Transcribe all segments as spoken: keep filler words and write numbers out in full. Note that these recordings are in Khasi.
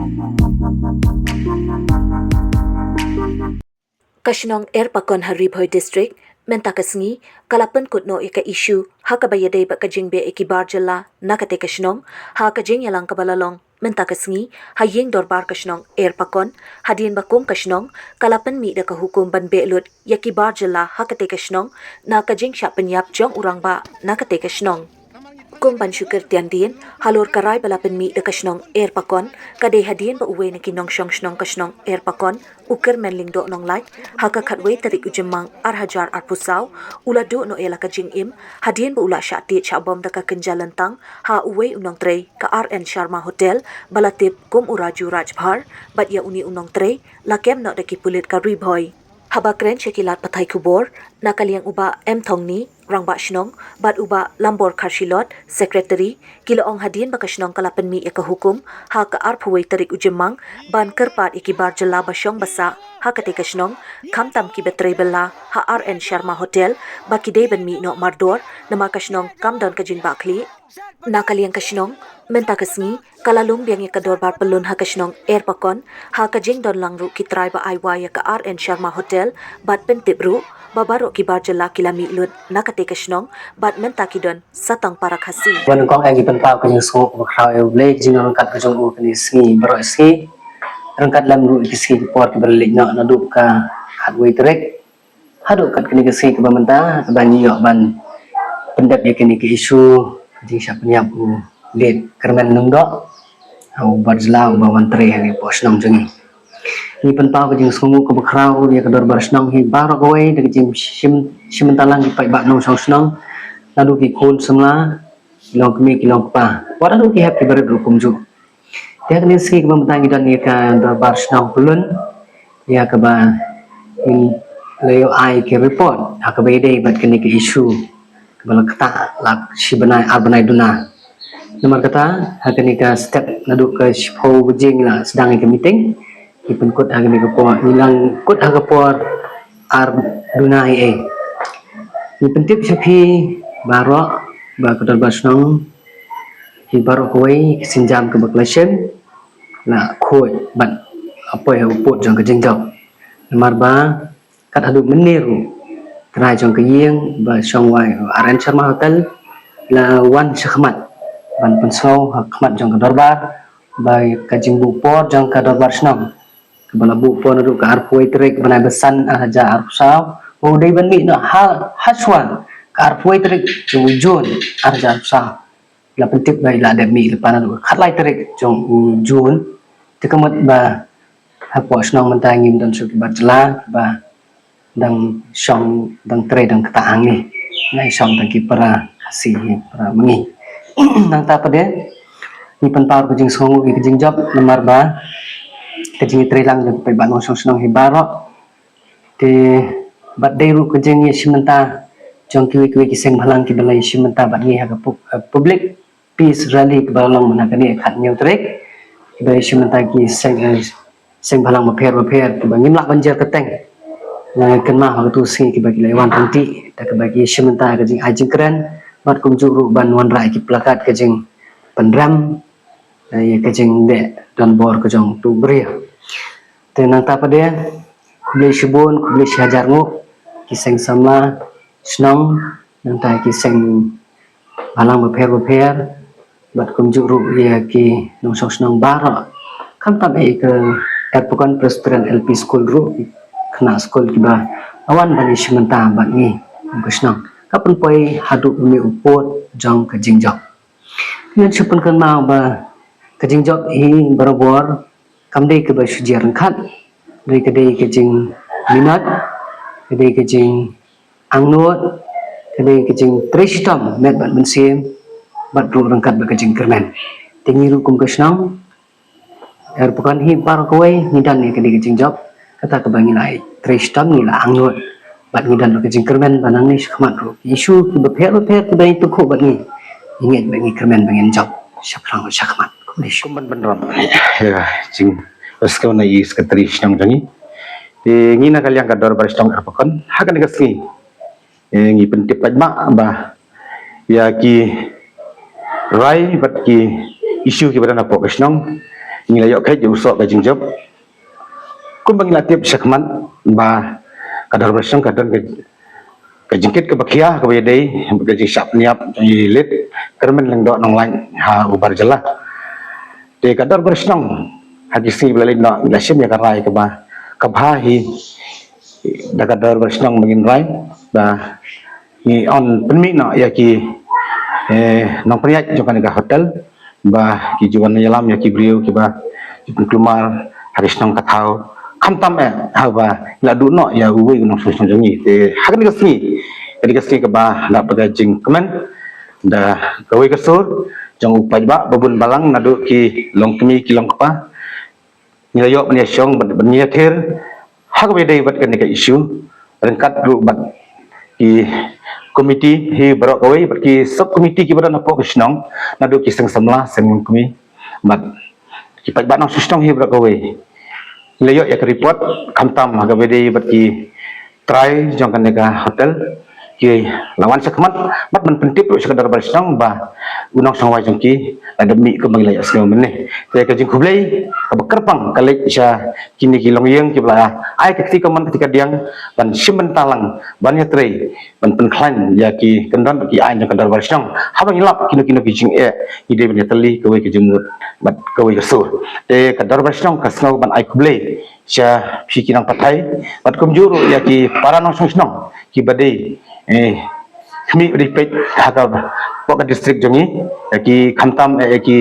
Ka shnong Erpakon ha Ri Bhoi District, mynta ka sngi, ka la pynkut noh ïa ka issue, ha kaba ïadei bad ka jingbeh ïa ki bar jylla, na katei ka shnong, ha ka jingïalang kaba la long, mynta ka sngi, ha ïing dorbar ka shnong Erpakon, hadien ba kum ka shnong, ka la pynmih da ka hukum ban beh lut, ïa ki bar jylla, ha katei ka shnong, na ka jingshah pynïap jong u rangbah, na katei ka shnong. Kum ban shu kyrtiang dien, halor ka rai ba la pynmih da ka shnong Erpakon, ka dei hadien ba uwei na ki nongshong shnong ka shnong Erpakon, u Kyrmen Lyngdoh Nonglait, ha ka khatwei tarik u Jymmang ar hajar arphew saw, u la duh noh ïa la ka jingim, hadien ba u la shah tied shah bom da ka kynja lyntang, ha uwei u nongtrei, ka R N Sharma Hotel, ba la tip kum u Raju Rajbhar, bad ïa une u nongtrei, la kem noh da ki pulit ka Ri Bhoi. Haba kren sha ki lad pathai khubor, na ka liang u Bah M Thongni, Rangbah Shnong, bad u Bah Lambor Kharshilot, Secretary, ki la ong hadien ba ka shnong ka la pynmih ïa ka hukum, ha ka arphew wei tarik u Jymmang, ban kyrpad ïa ki bar jylla ba shong ba sah, ha katei ka shnong, khamtam kiba trei bylla, ha R N Sharma Hotel, ba ki dei ban mih noh mardor, namar ka shnong kam don ka jingbakla, Na ka liang ka shnong, mynta ka sngi, ka la lum biang ïa ka dorbar pyllun ha ka shnong Erpakon, ha ka jingdon lang ruh ki trai ba ai wai ïa ka R N Sharma Hotel, bad pyntip ruh, ba baroh ki bar jylla ki la mih lut, na katei ka shnong, bad mynta ki don, sa tang para Khasi. Wan kong ïa ki pynpaw ka jingsngew ba khraw ïa U Blei, ka jingdon ryngkat ka jong u kane ka sngi, baroh sngi, ryngkat lem ruh ïa ki sngi ki por kiba la leit noh, naduh ka khatwei tarik, haduh kat kane ka sngi kaba mynta, kaba ngi ïoh ban pyndep ïa kane ka issue, ka jingshah pynïap u Late Kyrmen Lyngdoh, u bar jylla uba wan trei ha kane ka shnong jong ngi. Ngi pynpaw ka jingsngewnguh kaba khraw ïa ka dorbar shnong hi baroh kawei, da ka jingshim, shim bynta lang ki paidbah nongshong shnong, naduh ki khun samla, ki longkmie ki longkpa, wat haduh ki hep ki barit ruh kumjuh. Te ha kane ka sngi kaba mynta ngi don ïa ka dorbar shnong pyllun, ïa kaba ngin la ïoh ai ki report, ha kaba ïadei bad kane ka issue, kaba la ktah la shi bnai, ar bnai duna. Namar kata, ha kane ka step naduh ka shiphew baje ngi la sdang ïa ka meeting, ngi pynkut ha kane ka por, ngi la kut ha ka por ar duna ïa. Ngi pyntip sha phi baroh, ba ka dorbar shnong, hi baroh kawei, ka sienjam kaba khlem shym, la khuid, bad la poi ha u pud jong ka jingjop. Namar ba, kat haduh mynne ruh, trai jong ka ïing, ba shong wai, R N Sharma Hotel, la wan sha khmat, ban pynsngew ha khmat jong ka dorbar, ba ka jingbuh por jong ka dorbar shnong, kaba la buh por naduh ka arphew wei tarik bnai ba san ar hajar arphew saw, ba u dei ban mih noh ha, ha shuwa, ka arphew wei tarik jong u June ar hajar arphew saw. La pyntip ba i la dep mih lypa naduh ka khatlai tarik jong u June. Te ka mut ba hapoh shnong mynta ngim don shuh ki bar jylla ba dang shong, dang trei, dang ktah hangne. Ngi shong tang ki para Khasi, para ma ngi. Nangta pat de, ngi pynpaw ka jingsngewnguh ïa ka jingjop namar ba ka jingïatreilang jong ki paidbah nongshong shnong hi baroh. Te bad dei ruh ka jingïashim bynta jong kiwei kiwei ki seng bhalang kiba la ïashim bynta bad ngi ha ka pub-, eh, public peace rally kaba la long mynta kane khathynñiew tarik. Kiba ïashim bynta ki seng, eh, seng bhalang bapher bapher kiba ngim lah ban jer kyrteng. Nga kynmaw ha katu ka sngi kiba ki la wan ryntih, da kaba ki ïashim bynta ka jingai jingkren, bad kumjuh ruh ban wanrah ki plakat ka jingpynrem, eh, ïa ka jingleh donbor ka jong utu u briew. Te nangta pat de, khublei shibun, khublei shihajar nguh, ki seng samla shnong, nangta ki seng bhalang bapher bapher, bad kumjuh ruh ïa ki nongshong shnong baroh. Khamtam eh ka Erpakon Presbyterian L P School ruh, ki khynnah skul kiba la wan ban ïashim bynta bad ngi, kum ka shnong. Ka pynpoi haduh ba mih u pud jong ka jingjop. Ngan shu pynkynmaw ba ka jingjop hi barabor kam dei kaba shu jia ryngkat, dei ka dei ka jingminot, ka dei ka jingangnud, ka dei ka jingtrei shitom met bad mynsiem, bad ruh ryngkat bad ka jingkyrmen. Te ngi ruh kum ka shnong Erpakon hi baroh kawei ngi don ïa ka dei ka jingjop, kata kaba ngi la trei shitom, ngi la angnud, bad ngi don ruh ka jingkyrmen ba nangne shakhmat ruh ki issue kiba pher bapher kiba ïa tyngkhuh bad ngi, ngi ngeit ba ngi kyrmen ba ngin jop shaphrang shakhmat. Khublei shibun. Kum ban pynrem ïa ka jingpyrshah na i Secretary shnong jong ngi. Te ngi na ka liang ka dorbar shnong Erpakon ha kane ka sngi, eh, ngi pyntip paidbah ba ïa ki rai bad ki issue kiba don hapoh ka shnong, ngi la ïoh kheit ïa u soh ka jingjop. Kumba ngi la tip shakhmat ba ka Dorbar Shnong ka don ka, ka jingkit kaba khia kaba ïadei bad ka jingshah pynïap jong i Late Kyrmen Lyngdoh Nonglait ha u Barjala. Te ka Dorbar Shnong ha ki sngi ba la leit noh ngi la shim ïa ka rai kaba, kaba hi da ka Dorbar Shnong ba ngin rai ba ngi yn pynmih noh ïa ki, eh, nongpynïaid jong kane ka hotel ba ki ju wan ïalam ïa ki briew kiba ju pynkulmar ha ka shnong ka thaw, khamtam eh haba la duh noh ïa uwei u nongshong shnong jong ngi. Te ha kane ka sngi, kane ka sngi kaba la pynjah jingkmen da kawei ka sur jong u paidbah ba bun balang naduh ki longkmie ki longkpa, ngi la ïoh ban ïashong bad ban ïathir ha kaba ïadei bad kane ka issue, ryngkat ruh bad ki komiti hi baroh kawei bad ki sub komiti kiba don hapoh ka shnong, naduh ki seng samla, seng longkmie bad ki paidbah nongshong shnong hi baroh kawei. Ngi la ïoh ïa ka report khamtam ha kaba ïadei bad ki trai jong kane ka hotel ki la wan shakhmat bad ban pyntip ruh sha ka Dorbar Shnong ba u nongshong wai jong ki la dep mih kumba ngi la ïohsngew mynne. Te ka jingkhublei kaba kyrpang ka leit sha kine ki longïing kiba la ai ka kti kamon kti kadiang ban shim bynta lang ban ïatrei ban pynkhlaiñ ïa ki kyndon ki aiñ jong ka Dorbar Shnong. Haba ngi lap kino kino ki jingeh ngi dei ban ïatylli kawei ka jingmut bad kawei ka sur. Te ka Dorbar Shnong ka sngew ban ai khublei sha phi ki nongpathai bad kumjuh ruh ïa ki para nongshong shnong kiba dei, eh, khmih ba dei peit ha ka, hapoh ka district jong ngi, ïa ki khamtam, eh, ïa ki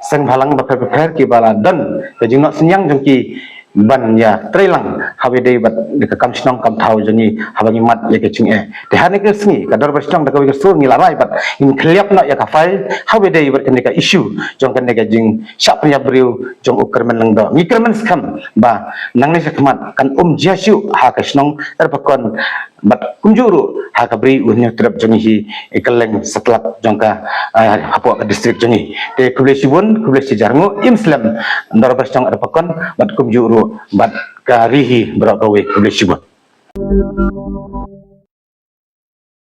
seng bhalang bapher bapher kiba la don ka jingnoh synñiang jong ki ban ïatrei lang ha kaba ïadei bad ka kam shnong kam thaw jong ngi haba ngi mad ïa ka jingeh. Te ha kane ka sngi ka Dorbar Shnong da kawei ka sur ngi la rai bad ngin khylliap noh ïa ka file ha kaba ïadei bad kane ka issue jong kane ka jingshah pynïap briew jong u Kyrmen Lyngdoh. Ngi kyrmen skhem ba nangne shakhmat kan ym jia shuh ha ka shnong Erpakon bad kumjuh ruh ha ka Bri u Hynñiewtrep jong ngi hi, eh, kylleng satlak jong ka, eh, hapoh ka district jong ngi. Te khublei shibun, khublei shihajar nguh, im slem Dorbar Shnong Erpakon bad kumjuh ruh bad ka ri hi baroh kawei, khublei shibun.